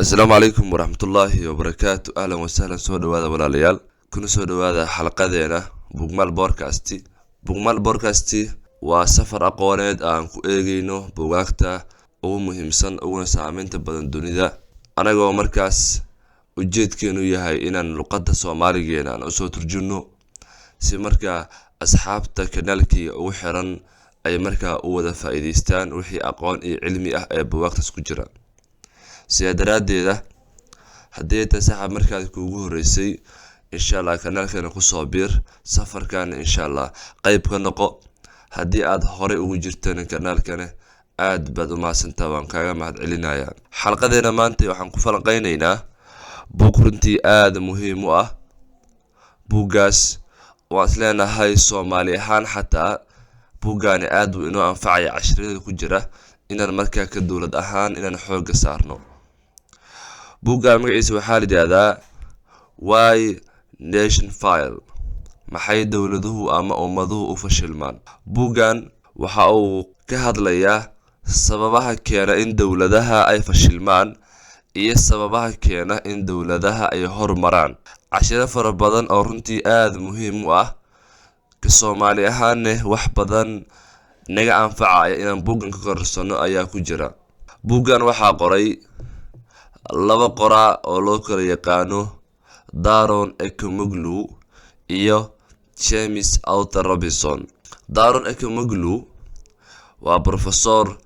Asalaamu calaykum waraxmatullaahi wabarakaatu. Ahlan wasahlan, soo dhawaada walaalayaal, kuna soo dhawaada xalqadeena Bugmaal Podcast. Bugmaal Podcast waa safar aqooneed aan ku eegeyno buugaagta ugu muhiimsan uguna saameynta badan dunida, anagoo markaas ujeedkeenu yahay inaan luqadda Soomaaligeena aan usoo turjunno, si markaa asxaabta kanaalkii ugu xiran ay markaa u wada faa'iideystaan wixii aqoon iyo cilmi ah ee buugaagtaas ku jira. Sidaa daraaddeeda, haddii ay tahay saxab markaad kuugu horreysay, insha Allah kanaalkeena kusoo biir, safarkan insha Allah qayb ka noqo. Haddii aad horey ugu jirtan kanaalkane, aad baad u mahadsantaa, waan kaaga mahad celinayaa. Xalqadeena maanta waxaan ku falanqeyneynaa buug runtii aada muhiim u ah. Buuggaas waan is leenahay Soomaali ahaan xataa buuggaani aad buu inoo anfacaya, casharada ku jira inaan markaa ka dowlad ahaan inaan xoogga saarno. Buuggan magaciisa waxaa la yidhaahdaa "Why Nations Fail", maxay dowladuhu ama ummaduhu u fashilmaan. Buuggan waxa uu ka hadlayaa sababaha keena in dowladaha ay fashilmaan iyo sababaha keena in dowladaha ay horumaraan. Cashiro fara badan oo runtii aada muhiim u ah, ka Soomaali ahaanne wax badan naga anfacaya inaan buuggan ka korsano ayaa ku jira. Buuggan waxaa qoray laba qoraa oo loo kala yaqaano Daron Acemoglu iyo James Arthur Robinson. Daron Acemoglu waa professor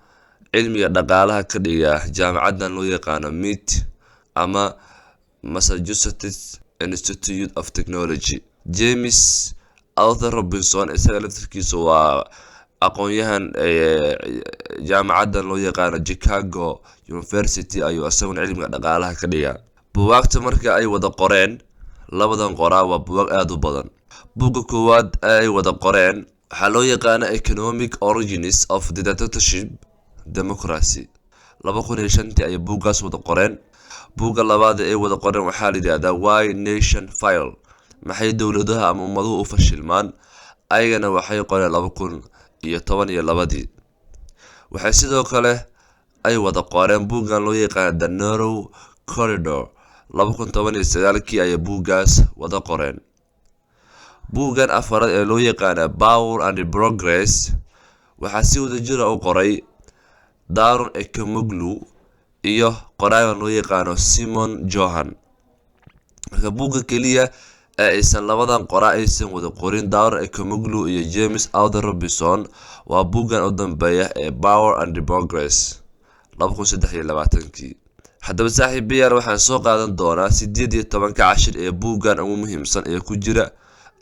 cilmiga dhaqaalaha ka dhiga jaamacaddan loo yaqaano MIT ama Massachusetts Institute of Technology. James Arthur Robinson isaga laftirkiisa waa aqoon-yahan, jaamacaddan loo yaqaano Chicago University ayuu isaguna cilmiga dhaqaalaha ka dhigaa. Buugaagta marka ay wada qoreen labadan qoraa waa buugaag aada u badan. Buugga koowaad ee ay wada qoreen waxaa loo yaqaana Economic Origins of Dictatorship Democracy. 2005-tii ayay buuggaas wada qoreen. Buugga labaad ee ay wada qoreen waxaa la yidhahdaa Why Nations Fail, maxay dowladaha ama ummaduhu u fashilmaan. Ayagana waxay qoreen 2012-dii. Waxay sidoo kale ay wada qoreen buuggan loo yaqaana The Narrow Corridor. 2019-kii ayay buuggaas wada qoreen. Buuggan afaraad ee loo yaqaana Power and Progress waxaa si wada jira u qoray Daron Acemoglu iyo qoraagan loo yaqaano Simon Johann. Marka buugga keliya ee aysan labadan qoraa aysan wada qorin, Daron Acemoglu iyo James Arthur Robinson, waa buuggan u dambeeya ee Power and Progress, 2023-kii. Haddaba saaxiibayaal, waxaan soo qaadan doonaa 18-ka cashir ee buuggan ugu muhiimsan ee ku jira,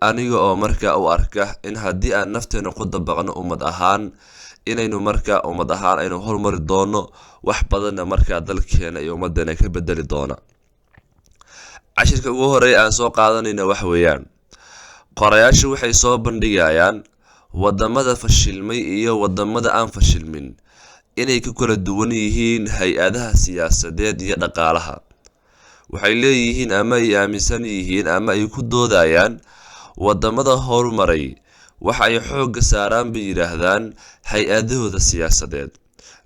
aniga oo markaa u arka in haddii aan nafteena ku dabaqno ummad ahaan, inaynu markaa ummad ahaan aynu horumari doono, wax badanna markaa dalkeena iyo ummadeena ka bedeli doona. Cashirka ugu horeeya aan soo qaadanayna waxa weeyaan, qorayaashu waxay soo bandhigayaan wadamada fashilmay iyo wadamada aan fashilmin inay ku kala duwan yihiin hay-adaha siyaasadeed iyo dhaqaalaha. Waxay leeyihiin ama ay aaminsan yihiin ama ay ku doodayaan, wadamada horumaray waxa ay xoogga saaraan, bay yidhaahdaan, hay-adahooda siyaasadeed,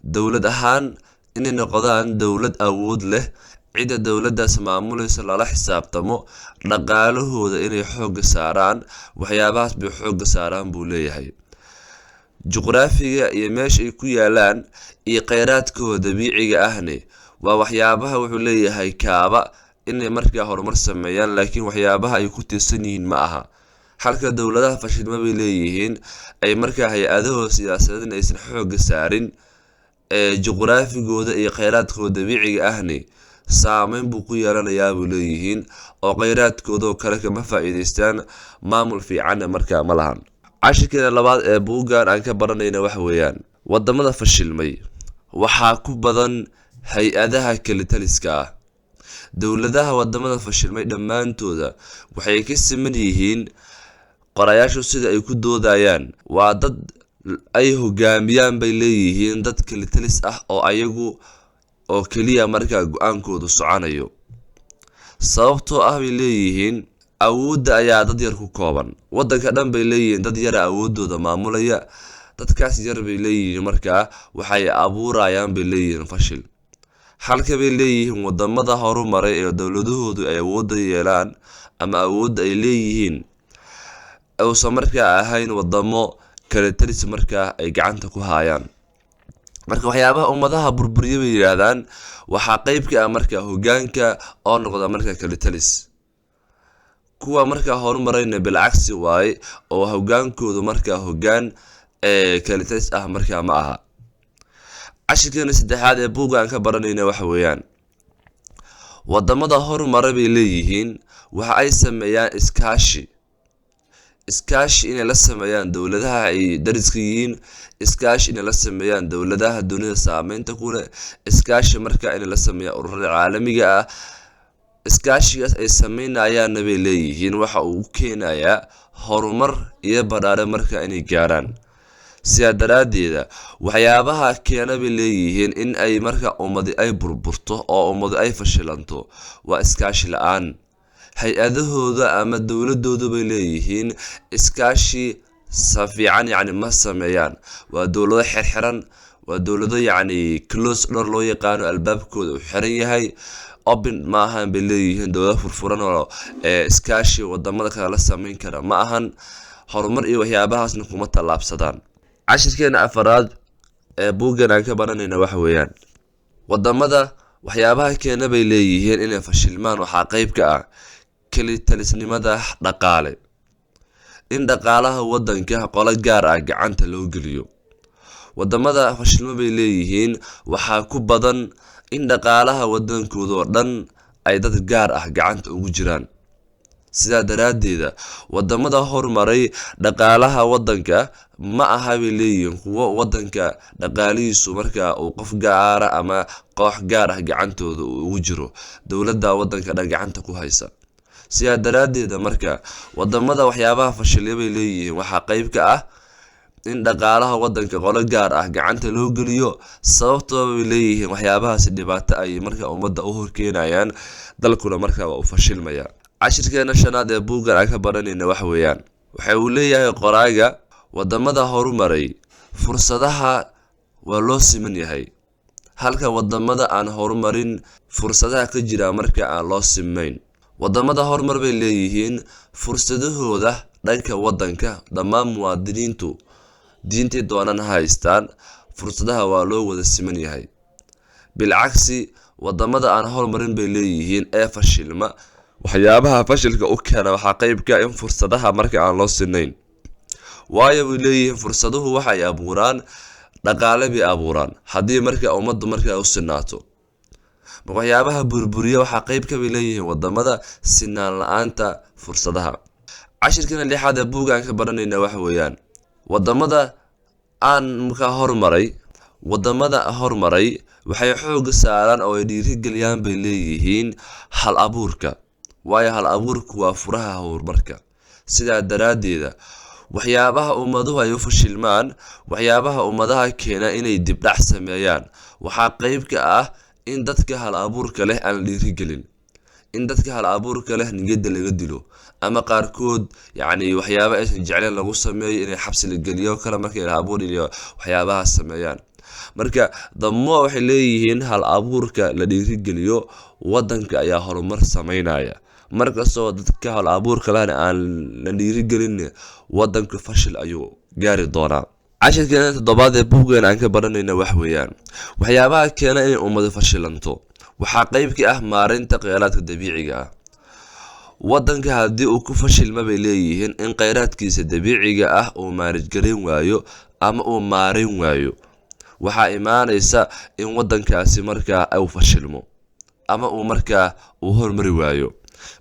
dowlad ahaan inay noqdaan dowlad awood leh, cidda dowladdaas maamulaysa lala xisaabtamo, dhaqaalahooda inay xoogga saaraan. Waxyaabahaas bay xoogga saaraan, buu leeyahay. Juqraafiga iyo meesha ay ku yaalaan iyo kheyraadkooda dabiiciga ahne waa waxyaabaha, wuxuu leeyahay, kaaba inay markaa horumar sameeyaan, laakiin waxyaabaha ay ku tiirsan yihiin ma aha. Halka dowladaha fashilma, bay leeyihiin, ay markaa hay-adahooda siyaasadeedna aysan xoogga saarin ee juqraafigooda iyo kheyraadkooda dabiiciga ahne, saameyn buu ku yeelanayaa, buu leeyihiin, oo kheyraadkoodoo kale kama faa'iideystaan, maamul fiicanna markaa ma lahan. Cashirkeena labaad ee buuggan aan ka baranayna waxa weeyaan, wadamada fashilmay waxaa ku badan hay-adaha kelitaliska ah. Dowladaha wadamada fashilmay dhammaantooda waxay ka siman yihiin, qorayaashu sida ay ku doodayaan, waa dad ay hogaamiyaan, bay leeyihiin, dad kelitalis ah oo ayagu oo keliya markaa go-aankoodu soconayo. Sababtoo ah, bay leeyihiin, awoodda ayaa dad yar ku kooban waddanka dhan. Bay leeyihiin, dad yara awoodooda maamulaya. Dadkaas yar, bay leeyihiin, markaa waxay abuurayaan, bay leeyihiin, fashil. Halka bay leeyihiin wadamada horumaray ee dowladahoodu ay awoodda yeelaan ama awoodda ay leeyihiin uusan markaa ahayn wadamo kale talis markaa ay gacanta ku haayaan. Marka waxyaabaha ummadaha burburiya bay yidhaahdaan waxaa qeyb ka ah marka hogaanka oo noqda marka kale talis. Kuwa markaa horumarayna bilcagsi waaye, oo hogaankoodu markaa hogaan ee kale talis ah markaa ma aha. Cashirkeena saddexaad ee buugga aan ka baranayna waxa weeyaan wadamada horumara bay leeyihiin waxa ay sameeyaan iskaashi, iskaashi inay la sameeyaan dowladaha ay dariska yihiin, iskaashi inay la sameeyaan dowladaha dunida saameynta ku leh, iskaashi markaa inay la sameeyaan ururada caalamiga ah. Iskaashigaas ay sameynayaanna bay leeyihiin waxa uu u keenayaa horumar iyo badhaadhe marka inay gaaraan. Sidaa daraaddeeda waxyaabaha keena bay leeyihiin in ay marka ummadi ay burburto oo ummadi ay fashilanto waa iskaashi la-aan. Hay-adahooda ama dowladooda bay leeyihiin iskaashi safiican yacni ma sameeyaan. Waa dowlado xirxiran, waa dowlado yacni close door loo yaqaano, albaabkooda uu xiran yahay, open ma ahan bay leeyihiin. Dowlado furfuran oo iskaashi wadamada kale la sameyn kara ma ahan, horumar iyo waxyaabahaasna kuma tallaabsadaan. Cashirkeena afaraad ee buuggan aan ka baranayna waxa weeyaan wadamada waxyaabaha keena bay leeyihiin inay fashilmaan waxaa qeyb ka ah kelitalisnimada dhaqaale, in dhaqaalaha wadanka qolo gaar ah gacanta loo geliyo. Wadamada fashilmo bay leeyihiin waxaa ku badan in dhaqaalaha wadankooda oo dhan ay dad gaar ah gacanta ugu jiraan. Sidaa daraaddeeda wadamada horumaray dhaqaalaha wadanka ma aha bay leeyihiin kuwo wadanka dhaqaalihiisu markaa uu qof gaara ama koox gaar ah gacantooda uu ugu jiro, dowladda wadanka dhan gacanta ku haysa. Sidaa daraaddeeda marka wadamada waxyaabaha fashilya bay leeyihiin waxaa qeyb ka ah in dhaqaalaha wadanka qolo gaar ah gacanta loo geliyo. Sababtoo bay leeyihiin waxyaabahaasi dhibaato ay marka ummadda u horkeenayaan, dalkuna markaa waa u fashilmaya. Cashirkeena shanaad ee buuggan aan ka baranayna waxa weeyaan waxa uu leeyahay qoraaga wadamada horumaray fursadaha waa loo siman yahay, halka wadamada aan horumarin fursadaha ka jira marka aan loo simayn. Wadamada horumar bay leeyihiin fursadahooda dhanka wadanka dhammaan muwaadiniintu diintay doonaan ha haystaan, fursadaha waa loo wada siman yahay. Bilcagsi wadamada aan horumarin bay leeyihiin ee fashilma waxyaabaha fashilka u keena waxaa qeyb ka in fursadaha marka aan loo sinayn. Waayo bay leeyihiin fursaduhu waxay abuuraan dhaqaale bay abuuraan haddii marka ummaddu markaa u sinaato. Waxyaabaha burburiya waxaa qeyb ka bay leeyihiin wadamada sinaan la-aanta fursadaha. Cashirkana lixaad ee buugga aan ka baranayna waxa weeyaan wadamada aan markaa horumaray, wadamada horumaray waxay xooga saaraan oo ay dhiirigeliyaan bay leeyihiin hal abuurka, waayo hal abuurku waa furaha horumarka. Sidaa daraaddeeda waxyaabaha ummaduhu ay u fashilmaan, waxyaabaha ummadaha keena inay dibdhac sameeyaan waxaa qeyb ka ah in dadka hal abuurka leh aan la dhiirigelin, in dadka hal abuurka leh niyadda laga dilo, ama qaarkood yacni waxyaaba aysan jecleen lagu sameeyo, inay xabsi la geliyo kale markay hal abuur iyo waxyaabahaas sameeyaan. Marka damo waxay leeyihiin hal abuurka la dhiirigeliyo wadanka ayaa horumar sameynaya, markastoo dadka hal abuurka lehna aan la dhiirigelin wadanka fashil ayuu gaari doonaa. Cashirkeena toddobaad ee buuggeena aan ka baranayna wax weeyaan waxyaabaha keena inay ummadu fashilanto waxaa qeyb ka ah maareynta kheyraadka dabiiciga ah. Wadanka haddii uu ku fashilma bay leeyihiin in kheyraadkiisa dabiiciga ah uu maarij gareyn waayo ama uu maareyn waayo, waxaa imaanaysa in wadankaasi markaa uu fashilmo ama uu markaa uu horumari waayo.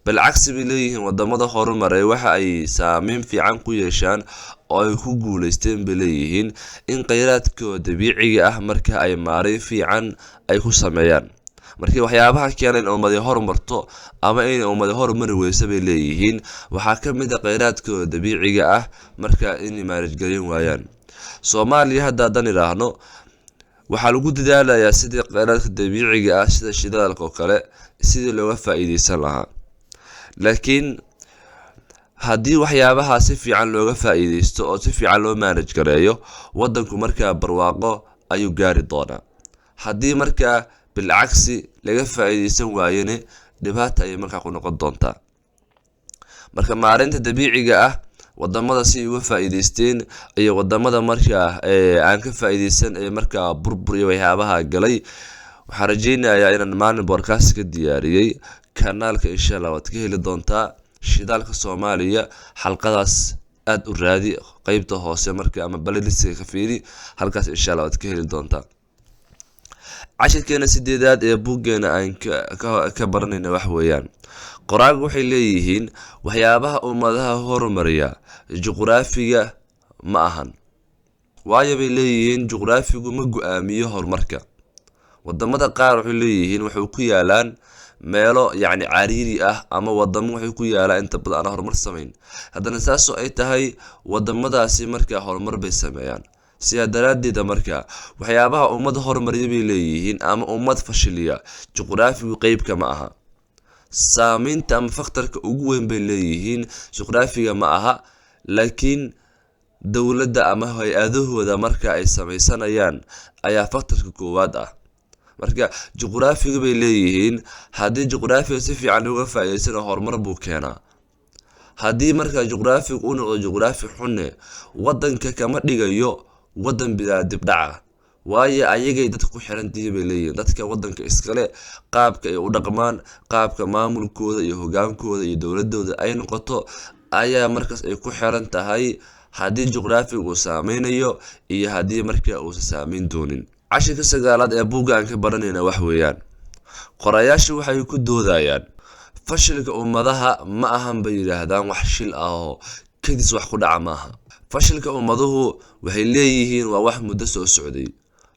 Balcagsi bay leeyihiin wadamada horumaray waxa ay saameyn fiican ku yeeshaan oo ay ku guuleysteen bay leeyihiin in kheyraadkooda dabiiciga ah marka ay maareyn fiican ay ku sameeyaan. Markii waxyaabaha keena in ummadi horumarto ama inay ummadi horumari weyso bay leeyihiin waxaa ka mid ah kheyraadkooda dabiiciga ah marka inay maarij gareyn waayaan. Soomaaliya hadda haddaan idhaahno waxaa lagu dadaalayaa sidii kheyraadka dabiiciga ah sida shidaalka oo kale sidii looga faa'iideysan lahaa, laakiin haddii waxyaabaha si fiican looga faa'iideysto oo si fiican loo maarij gareeyo wadanku markaa barwaaqo ayuu gaari doonaa. Haddii markaa Bilcagsi laga faa'iideysan waayene, dhibaata ayay markaa ku noqon doontaa. Marka maareynta dabiiciga ah, wadamada si ay uga faa'iideysteen iyo wadamada markaa aan ka faa'iideysan ee markaa burbur iyo waxyaabaha galay, waxaan rajeynayaa inaan maalin podcast ka diyaariyey kanaalka. Insha Allah waad ka heli doontaa shidaalka Soomaaliya. Xalqadaas aada u raadi, qeybta hoose marka ama playlistiga ka fiiri halkaas. Insha Allah waad ka heli doontaa. Cashirkeena sideedaad ee buuggeena aan ka baranayna wax weeyaan, qoraagu waxay leeyihiin waxyaabaha ummadaha horumariya juqraafiga ma ahan. Waayo, bay leeyihiin, juqraafigu ma go-aamiyo horumarka. Wadamada qaar, waxay leeyihiin, waxay ku yaalaan meelo yacni cariiri ah, ama wadamo waxay ku yaalaan inta badan aan horumar samayn. Haddana saasoo ay tahay, wadamadaasi markaa horumar bay sameeyaan. Sidaa daraaddeeda markaa waxyaabaha ummad horumariya, bay leeyihiin, ama ummad fashiliya, juqraafigu qeybka ma aha. Saameynta ama factorka ugu weyn, bay leeyihiin, juqraafiga ma aha, laakiin dowladda ama hay-adahooda marka ay sameysanayaan ayaa factorka koowaad ah. Marka juqraafiga, bay leeyihiin, haddii juqraafiga si fiican uga faa'iidaysana, horumar buu keenaa. Haddii marka juqraafigu u noqdo juqraafi xunne, wadanka kama dhigayo wadan bidaa dibdhaca. Waayo, ayagay dadka ku xirantihi, bay leeyihiin. Dadka wadanka iskale qaabka ay u dhaqmaan, qaabka maamulkooda iyo hogaankooda iyo dowladooda ay noqoto, ayaa markaas ay ku xiran tahay haddii juqraafiga uu saameynayo iyo haddii markaa uusan saameyn doonin. Cashirka sagaalaad ee buugga aan ka baranayna wax weeyaan, qorayaashu waxay ku doodayaan fashilka ummadaha ma ahan, bay yidhaahdaan, wax shil ah oo kadis wax ku dhaca maaha. Fashilka ummaduhu, waxay leeyihiin, waa wax muddo soo socday.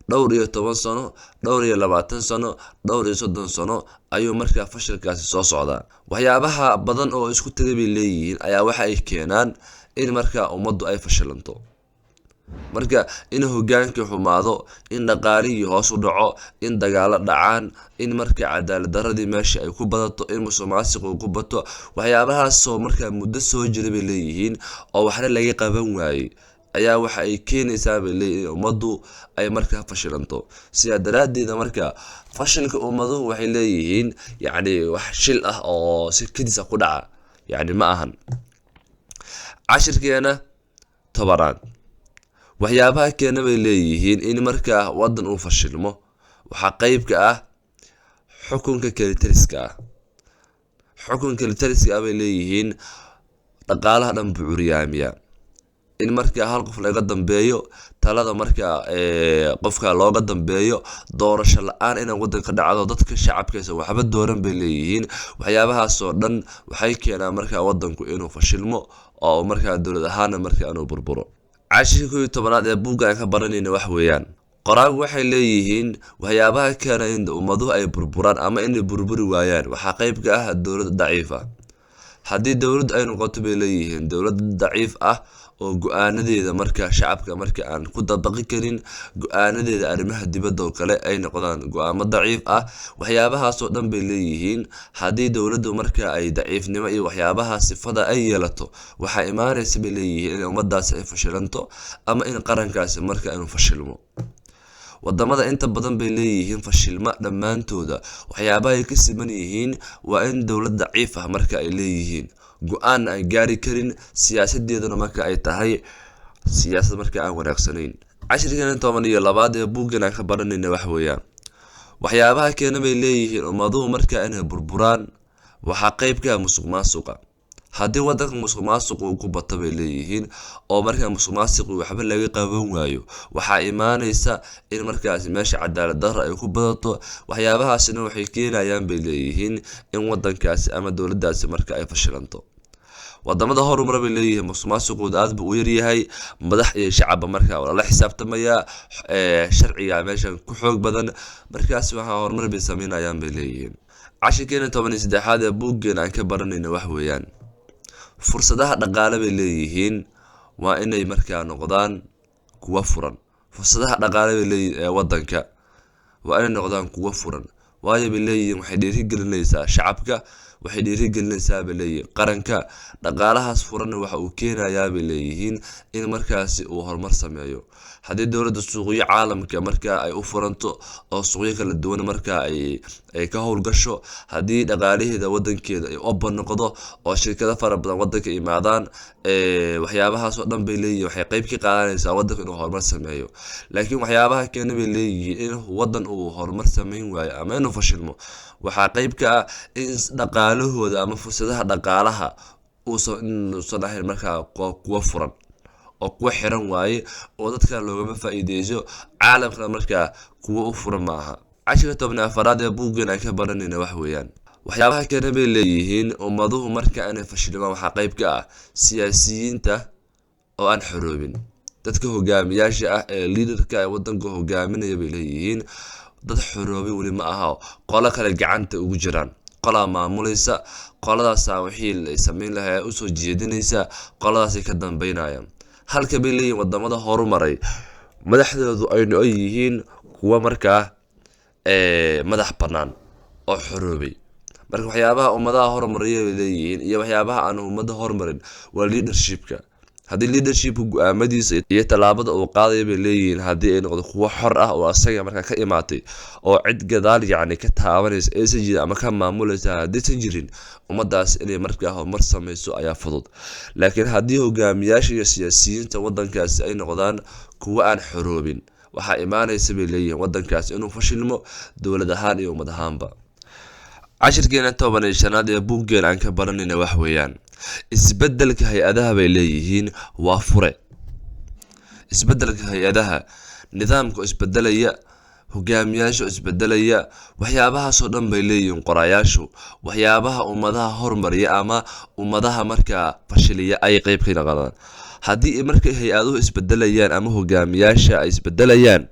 Dhowr iyo toban sano, dhowr iyo 20 sano, dhowr iyo 30 sano ayuu markaa fashilkaasi soo socdaa. Waxyaabaha badan oo isku tegay, bay leeyihiin, ayaa waxa ay keenaan in markaa ummaddu ay fashilanto. Marka in hogaankii xumaado, in dhaqaalihii hoos u dhaco, in dagaalo dhacaan, in marka cadaalad daradii meesha ay ku badato, in musuqmaasuqu ku bato, waxyaabahaasoo markaa muddo soo jira, bay leeyihiin, oo waxna laga qaban waayey, ayaa waxa ay keenaysaa, bay leeyihiin, in ummaddu ay markaa fashilanto. Sidaa daraaddeeda marka fashilka ummaduhu, waxay leeyihiin, yacni wax shil ah oo si kedis ah ku dhaca yacni ma ahan. Cashirkeena 10aad, waxyaabaha keena, bay leeyihiin, in markaa wadan uu fashilmo waxaa qeyb ka ah xukunka kelitaliska ah. Xukunka kelitaliska ah, bay leeyihiin, dhaqaalaha dhan buu curyaamiyaa. In markaa hal qof laga dambeeyo talada, markaa qofka looga dambeeyo, doorasho la-aan inay wadanka dhacdo, dadka shacabkiisa waxba dooran, bay leeyihiin, waxyaabahaasoo dhan waxay keenaan markaa wadanku inuu fashilmo oo markaa dowlad ahaana markaa inuu burburo. Cashirka 11aad ee buugga aan ka baranayna wax weeyaan, qoraagu waxay leeyihiin waxyaabaha keena in ummaduhu ay burburaan ama inay burburi waayaan waxaa qeyb ka ah dowlad daciif ah. Haddii dowladdu ay noqoto, bay leeyihiin, dowlad daciif ah oo go-aanadeeda marka shacabka marka aan ku dabaqi karin, go-aanadeeda arrimaha dibadda oo kale ay noqdaan go-aamo daciif ah, waxyaabahaasoo dhan, bay leeyihiin, haddii dowladdu marka ay daciifnimo iyo waxyaabaha sifada ay yeelato, waxaa imaanaysa, bay leeyihiin, in ummadaasi ay fashilanto ama in qarankaasi marka inuu fashilmo. Wadamada inta badan, bay leeyihiin, fashilma dhammaantooda waxyaabaha ay ka siman yihiin waa in dowlad daciif ah marka ay leeyihiin, go-aan aan gaari karin, siyaasadeeduna marka ay tahay siyaasad marka aan wanaagsanayn. Cashirkan 12aad ee buuggan aan ka baranayna wax weeyaan, waxyaabaha keena, bay leeyihiin, ummaduhu marka inay burburaan waxaa qeyb ka ah musuq maasuqa. Haddii wadanka musuq maasuq uu ku bato, bay leeyihiin, oo markaa musuq maasuqi waxba laga qaban waayo, waxaa imaanaysa in markaasi meesha cadaalad darra ay ku badato. Waxyaabahaasina waxay keenayaan, bay leeyihiin, in wadankaasi ama dowladdaasi marka ay fashilanto. Wadamada horumar, bay leeyihiin, musuq maasuqooda aad buu u yaryahay. Madax iyo shacabba markaa waa lala xisaabtamayaa, sharciga meeshan ku xoog badan. Markaas waxaa horumar bay sameynayaan, bay leeyihiin. Cashirkeena 13aad ee buuggeena aan ka baranayna wax weeyaan, fursadaha dhaqaale, bay leeyihiin, waa inay markaa noqdaan kuwa furan. Fursadaha dhaqaale, bay leeyihiin, ee wadanka waa inay noqdaan kuwa furan. Waayo, bay leeyihiin, waxay dhiirigelinaysaa shacabka, waxay dhiirigelinaysaa, bay leeyihiin, qaranka. Dhaqaalahaas furanna waxa uu keenayaa, bay leeyihiin, in markaasi uu horumar sameeyo. Haddii dowladda suuqyo caalamka markaa ay u furanto oo suuqyo kala duwan markaa ay ka howlgasho, haddii dhaqaalaheeda wadankeeda ay open noqdo oo shirkado fara badan wadanka imaadaan, waxyaabahaas oo dhan bay leeyihiin waxay qeyb ka qaadanaysaa wadanka inuu horumar sameeyo. Laakiin waxyaabaha keena bay leeyihiin in wadan uu horumar sameyn waayo ama inuu fashilmo waxaa qeyb ka ah in dhaqaalahooda ama fursadaha dhaqaalaha uusan inuusan ahayn markaa kuwa furan oo kuwa xiran waaye oo dadka loogama faa'iideyso, caalamkana markaa kuwa u furan ma aha. Cashirka 14aad ee buuggan aan ka baranayna wax weeyaan waxyaabaha keena bay leeyihiin ummaduhu marka inay fashilmaan waxaa qeyb ka ah siyaasiyiinta oo aan xoroobin. Dadka hogaamiyaasha ah ee leaderka ee wadanka hogaaminaya bay leeyihiin dad xoroobay weli ma aha, qolo kale gacanta ugu jiraan, qolaa maamulaysa, qoladaasaa wixii ay sameyn lahaa usoo jeedinaysa, qoladaasay ka dambeynayaan. Halka bay leeyihiin wadamada horumaray madaxdoodu aynu ay yihiin kuwa markaa madax bannaan oo xoroobay. Marka waxyaabaha ummadaha horumariya bay leeyihiin iyo waxyaabaha aan ummadda horumarin waa leadershipka. Haddii leadershipka go-aamadiisa iyo tallaabada uu qaadaya bay leeyihiin haddii ay noqdo kuwo xor ah oo asaga markaa ka imaatay oo cid gadaal yacni ka taabanaysa aysan jirin ama ka maamulaysa haddaysan jirin, ummaddaas inay markaa horumar sameyso ayaa fudud. Laakiin haddii hogaamiyaasha iyo siyaasiyiinta wadankaasi ay noqdaan kuwo aan xoroobin, waxaa imaanaysa bay leeyihiin wadankaasi inuu fashilmo dowlad ahaan iyo ummad ahaanba. Cashirkeena 15aad ee buuggeen aan ka baranayna wax weeyaan isbedelka hay-adaha bay leeyihiin waa fure. Isbedelka hay-adaha, nidaamka isbedelaya, hogaamiyaasha isbedelaya, waxyaabahaasoo dhan bay leeyihiin qorayaashu waxyaabaha ummadaha hormariya ama ummadaha markaa fashiliya ay qeyb ka noqdaan. Haddii markay hay-aduhu isbedelayaan ama hogaamiyaasha ay isbedelayaan,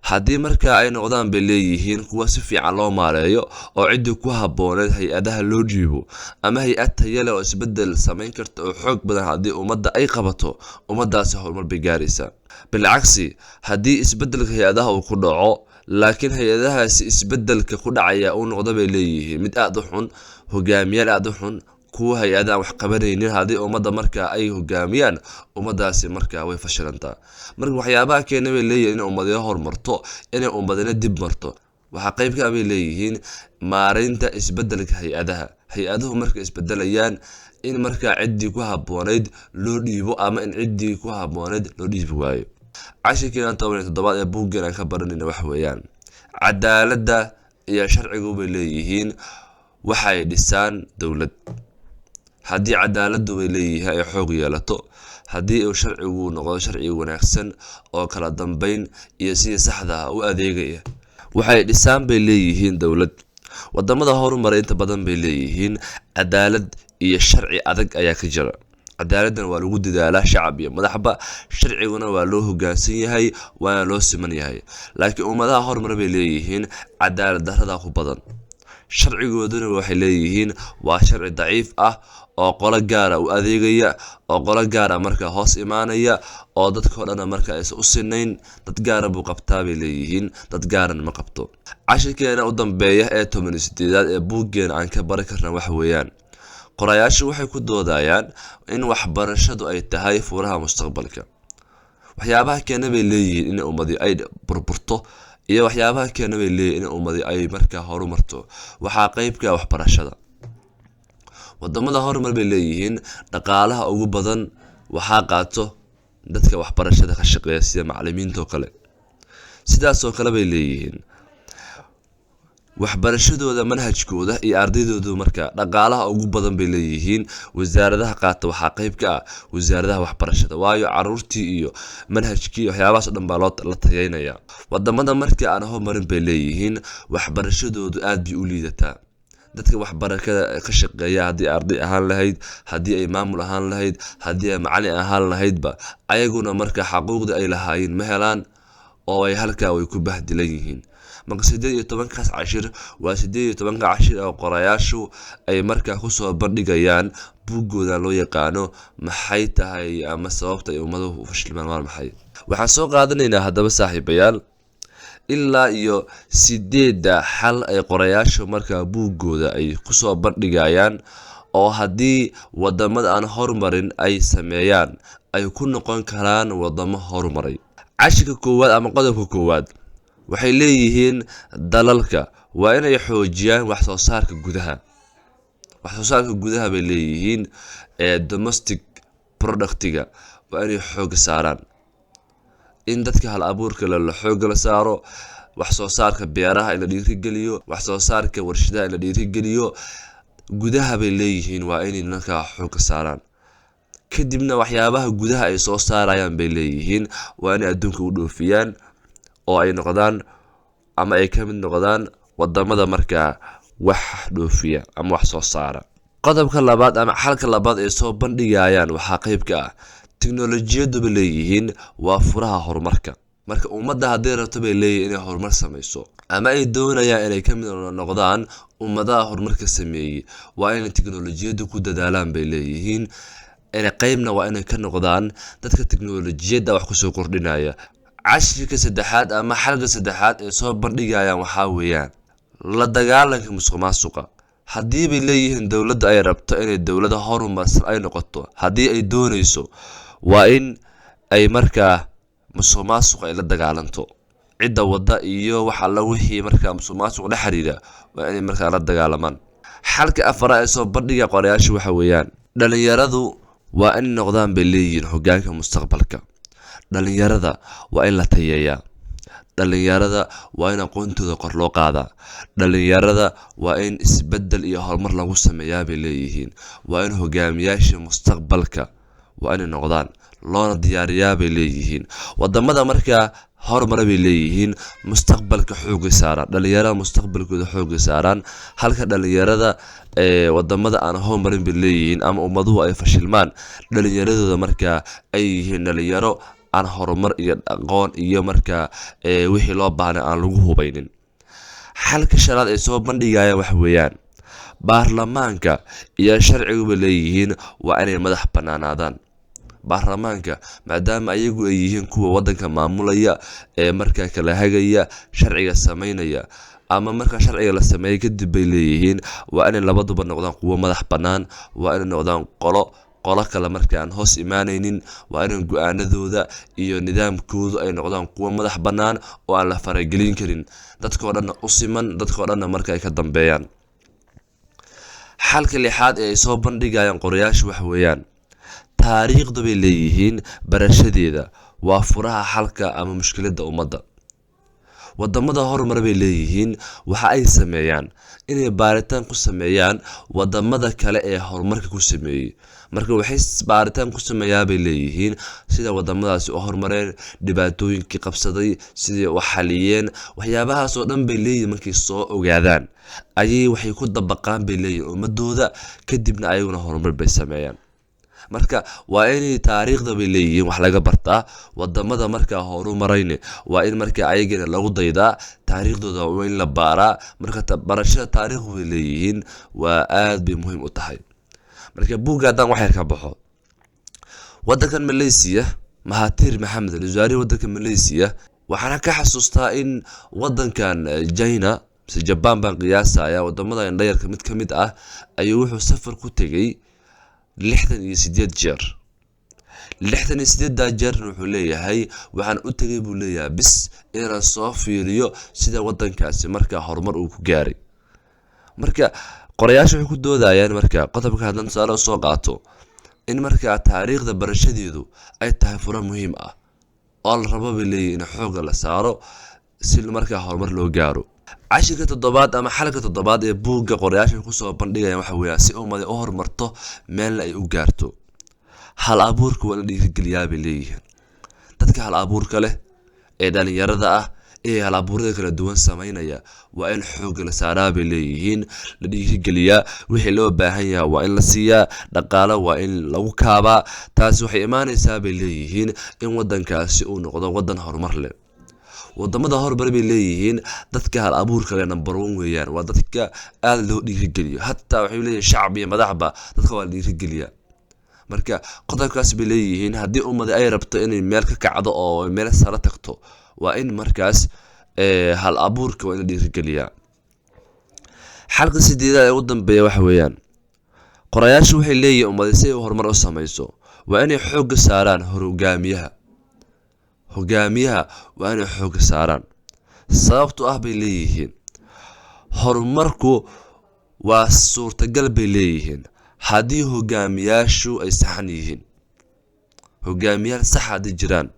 haddii markaa ay noqdaan bay leeyihiin kuwa si fiican loo maareeyo oo ciddii ku habbooneed hay-adaha loo dhiibo ama hay-ad tayo leh oo isbedel samayn karta oo xoog badan haddii ummadda ay qabato, ummaddaasi horumar bay gaaraysaa. Bilcagsi, haddii isbedelka hay-adaha uu ku dhaco, laakiin hay-adahaasi isbedelka ku dhacaya uu noqdo bay leeyihiin mid aada u xun, hogaamiyaal aada u xun, kuwa hay-ada aan wax qabanaynin haddii ummadda markaa ay hogaamiyaan, ummaddaasi markaa way fashilantaa. Marka waxyaabaha keena bay leeyihiin inay ummadina horumarto, inay ummadina dib marto, waxaa qeyb ka ah bay leeyihiin maareynta isbedelka hay-adaha. Hay-aduhu markay isbedelayaan in markaa ciddii ku habboonayd loo dhiibo ama in ciddii ku habboonayd loo dhiibi waayo. Cashirkeena 17aad ee buuggan aan ka baranayna wax weeyaan cadaaladda iyo sharcigu bay leeyihiin waxay dhisaan dowlad. Haddii cadaaladdu bay leeyihiin ay xoog yeelato, haddii uu sharcigu noqdo sharci wanaagsan oo kala dambeyn iyo sidii saxda ah u adeegaya, waxay dhisaan bay leeyihiin dowlad. Wadamada horumaray inta badan bay leeyihiin cadaalad iyo sharci adag ayaa ka jira. Cadaaladdan waa lagu dadaalaa shacab iyo madaxba, sharciguna waa loo hogaansan yahay waana loo siman yahay. Laakiin ummadaha horumar bay leeyihiin cadaalad darrada ku badan, sharcigooduna waxay leeyihiin waa sharci daciif ah oo qolo gaara u adeegaya oo qolo gaara markaa hoos imaanaya oo dadka o dhana markaa aysan u sinayn, dad gaara buu qabtaa bay leeyihiin, dad gaarana ma qabto. Cashirkeena u dambeeya ee 18aad ee buuggeena aan ka baran karna waxa weeyaan qorayaashu waxay ku doodayaan in waxbarashadu ay tahay furaha mustaqbalka. Waxyaabaha keena bay leeyihiin in ummadi ay burburto iyo waxyaabaha keena bay leeyihiin in ummadi ay markaa horumarto waxaa qeybka waxbarashada. Wadamada horumar bay leeyihiin dhaqaalaha ugu badan waxaa qaato dadka waxbarashada ka shaqeeya sida macalimiinta oo kale. Sidaasoo kale bay leeyihiin waxbarashadooda, manhajkooda iyo ardaydoodu marka dhaqaalaha ugu badan bay leeyihiin wasaaradaha qaata waxaa qeyb ka ah wasaaradaha waxbarashada, waayo caruurtii iyo manhajkii iyo waxyaabahaas o dhan baa loo la tayeynaya. Wadamada markii aan horumarin bay leeyihiin waxbarashadoodu aad bay u liidataa. Dadka waxbarakada ka shaqeeya haddii arday ahaan lahayd, haddii ay maamul ahaan lahayd, haddii ay macalin ahaan lahaydba, ayaguna marka xaquuqdii ay lahaayeen ma helaan oo ay halkaa way ku bahdilan yihiin. Marka 18-kaas cashir waa 18-ka cashir oo qorayaashu ay markaa kusoo bandhigayaan buuggooda loo yaqaano maxay tahay ama sababta ay ummaduhu u fashilmaan waa maxay. Waxaan soo qaadanaynaa haddaba saaxiibayaal ilaa iyo 8 xal ay qorayaashu markaa buuggooda ay kusoo bandhigayaan oo haddii wadamada aan horumarin ay sameeyaan ay ku noqon karaan wadamo horumaray. Cashirka koowaad ama qodobka koowaad waxay leeyihiin dalalka waa inay xoojiyaan wax soo saarka gudaha. Wax soo saarka gudaha bay leeyihiin ee domestic productiga waa inay xooga saaraan, in dadka hal abuurka la xooga la saaro, wax soo saarka beeraha in la dhiirigeliyo, wax soo saarka warshadaha in la dhiirigeliyo. Gudaha bay leeyihiin waa inay markaa xooga saaraan. Kadibna waxyaabaha gudaha ay soo saarayaan bay leeyihiin waa inay adduunka u dhoofiyaan oo ay noqdaan ama ay ka mid noqdaan wadamada markaa wax dhoofiya ama wax soo saara. Qodobka labaad ama xalka labaad ay soo bandhigayaan waxaa qeyb ka ah tiknolojiyadu bay leeyihiin waa furaha horumarka. Marka ummadda hadday rabto bay leeyihiin inay horumar sameyso ama ay doonayaan inay ka mid noqdaan ummadaha horumarka sameeyey, waa inay tiknolojiyadu ku dadaalaan bay leeyihiin. Qeybna waa inay ka noqdaan dadka tiknolojiyadda wax kusoo kordhinaya. Cashirka saddexaad ama xalka saddexaad ee soo bandhigayaan waxaa weeyaan la dagaalanka musuq maasuqa. Haddii bay leeyihiin dowladda ay rabto inay dowladda horumarsan ay noqoto, haddii ay doonayso, waa in ay markaa musuq maasuqa ay la dagaalanto. Cidda wadda iyo wax alla wixii markaa musuq maasuq la xiriira waa inay markaa la dagaalamaan. Xalka afaraad ee soo bandhiga qorayaasha waxa weeyaan dhalinyaradu waa in noqdaan bay leeyihiin hogaanka mustaqbalka. Dhalinyarada waa in la tayeeyaa, dhalinyarada waa in aqoontooda kor loo qaadaa, dhalinyarada waa in isbedel iyo horumar lagu sameeyaa bay leeyihiin. Waa in hogaamiyaasha mustaqbalka waa inay noqdaan loona diyaariyaa bay leeyihiin. Wadamada markaa horumara bay leeyihiin mustaqbalka xooga saaraan, dhalinyarada mustaqbalkooda xooga saaraan, halka dhalinyarada ee wadamada aan horumarin bay leeyihiin ama ummaduhu ay fashilmaan, dhalinyaradooda markaa ay yihiin dhalinyaro aan horumar iyo aqoon iyo markaa wixii loo baahnay aan lagu hubaynin. Xalka shanaad ay soo bandhigayaan waxa weeyaan baarlamaanka iyo sharciguba leeyihiin waa inay madax banaanaadaan. Baarlamaanka maadaama ayagu ay yihiin kuwa wadanka maamulaya ee markaa kala hagaya, sharciga sameynaya, ama markaa sharciga la sameeyay kadib bay leeyihiin waa inay labaduba noqdaan kuwo madax bannaan, waa inay noqdaan qolo qolo kale marka aan hoos imaanaynin, waa inay go-aanadooda iyo nidaamkoodu ay noqdaan kuwo madax bannaan oo aan la faragelin karin, dadkoo dhanna u siman, dadkoo dhanna marka ay ka dambeeyaan. Xalka lixaad ee ay soo bandhigayaan qorayaashu waxa weeyaan taariikhdu bay leeyihiin barashadeeda waa furaha xalka ama mushkiladda ummadda. Wadamada horumar bay leeyihiin waxa ay sameeyaan inay baaritaan ku sameeyaan wadamada kale ee horumarka ku sameeyey. Marka waxay baaritaan ku sameeyaa bay leeyihiin sida wadamadaasi u horumareen, dhibaatooyinkii qabsaday sidii u xaliyeen, waxyaabahaas oo dhan bay leeyihiin. Markay soo ogaadaan ayay waxay ku dabaqaan bay leeyihiin ummadooda, kadibna ayaguna horumar bay sameeyaan. Marka waa inay taariikhda bay leeyihiin wax laga bartaa wadamada markaa horumarayne, waa in markaa ayagana lagu daydaa, taariikhdooda waa in la baaraa. Marka barashada taariikhdu bay leeyihiin waa aad bay muhiim u tahay. Marka buugga haddaan wax yar ka baxo, wadankan Malaysia, Mahathir Maxamed, ra-iisul wasaarihii wadanka Malaysia, waxaana ka xasuustaa in wadankan China mise Jaban baan qiyaasaya, wadamada indhayarka mid ka mid ah ayuu wuxuu safar ku tegey 68 jeer. 68-daa jeerna wuxuu leeyahay waxaan u tegay buu leeyahay bis inaan soo fiiriyo sida wadankaasi markaa horumar uu ku gaaray. Marka qorayaasha waxay ku doodayaan, marka qodobka haddaan tusaale soo qaato, in markaa taariikhda barashadeedu ay tahay furo muhiim ah oo la rabo bay leeyihin in xoogga la saaro si markaa horumar loo gaaro. Cashirka toddobaad ama xalka toddobaad ee buugga qorayaasha kusoo bandhigayaan waxa weeyaan si ummadi u horumarto meelna ay u gaarto, hal abuurka waa la dhiirigeliyaa bay leeyihiin. Dadka hal abuurka leh ee dhalinyarada ah ee hal abuurada kala duwan sameynaya waa in xoogga la saaraa bay leeyihiin, la dhiirigeliyaa, wixii loo baahan yahay waa in la siiyaa, dhaqaalo waa in lagu kaabaa. Taasi waxay imaanaysaa bay leeyihiin in wadankaasi uu noqdo wadan horumar leh. Wadamada horumar bay leeyihiin dadka hal abuurka leh number one weeyaan, waa dadka aada loo dhiirigeliyo. Hataa waxay leeyihiin shacab iyo madaxba dadka waa la dhiirigeliyaa. Marka qodobkaas bay leeyihiin haddii ummadi ay rabto inay meel ka kacdo oo meel sare tagto, waa in markaas hal abuurka waa in la dhiirigeliyaa. Xalka sideedaad ee ugu dambeeya waxa weeyaan qorayaashu waxay leeyihiin ummadi si ay horumar u sameyso waa inay xoogga saaraan hogaamiyaha. Hogaamiyaha waa inay xooga saaraan. Sababto ah, bay leeyihiin, horumarku waa suurtagal, bay leeyihiin, haddii hogaamiyaashu ay saxan yihiin. Hogaamiyaal sax haddii jiraan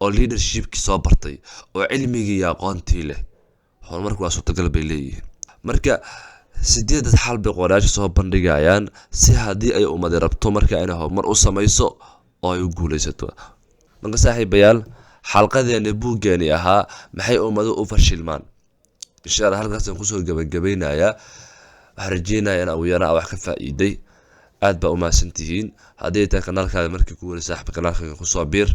oo leadershipkii soo bartay oo cilmigii iyo aqoontii leh, horumarku waa suurtagal, bay leeyihiin. Marka sideedad xal bay qorayaasha soo bandhigayaan si haddii ay ummadi rabto marka inay horumar u samayso oo ay u guuleysato. Marka saaxiibayaal, xalqadeeni buuggeeni ahaa "Maxay ummadu u fashilmaan", insha Allah halkaasaan kusoo gabagabeynayaa. Waxaan rajeynaya in ugu yaraan wax ka faa'iiday. Aad baa u mahadsantihiin. Haddii ay tahay kanaalkaada markii ku weli, saaxiibka, kanaalkaaga kusoo biir,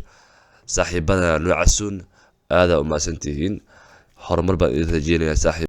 saaxiibadana noo casuun. Aadaa u mahadsantihiin. Horumar baan idin rajeynayaa, saaxiib.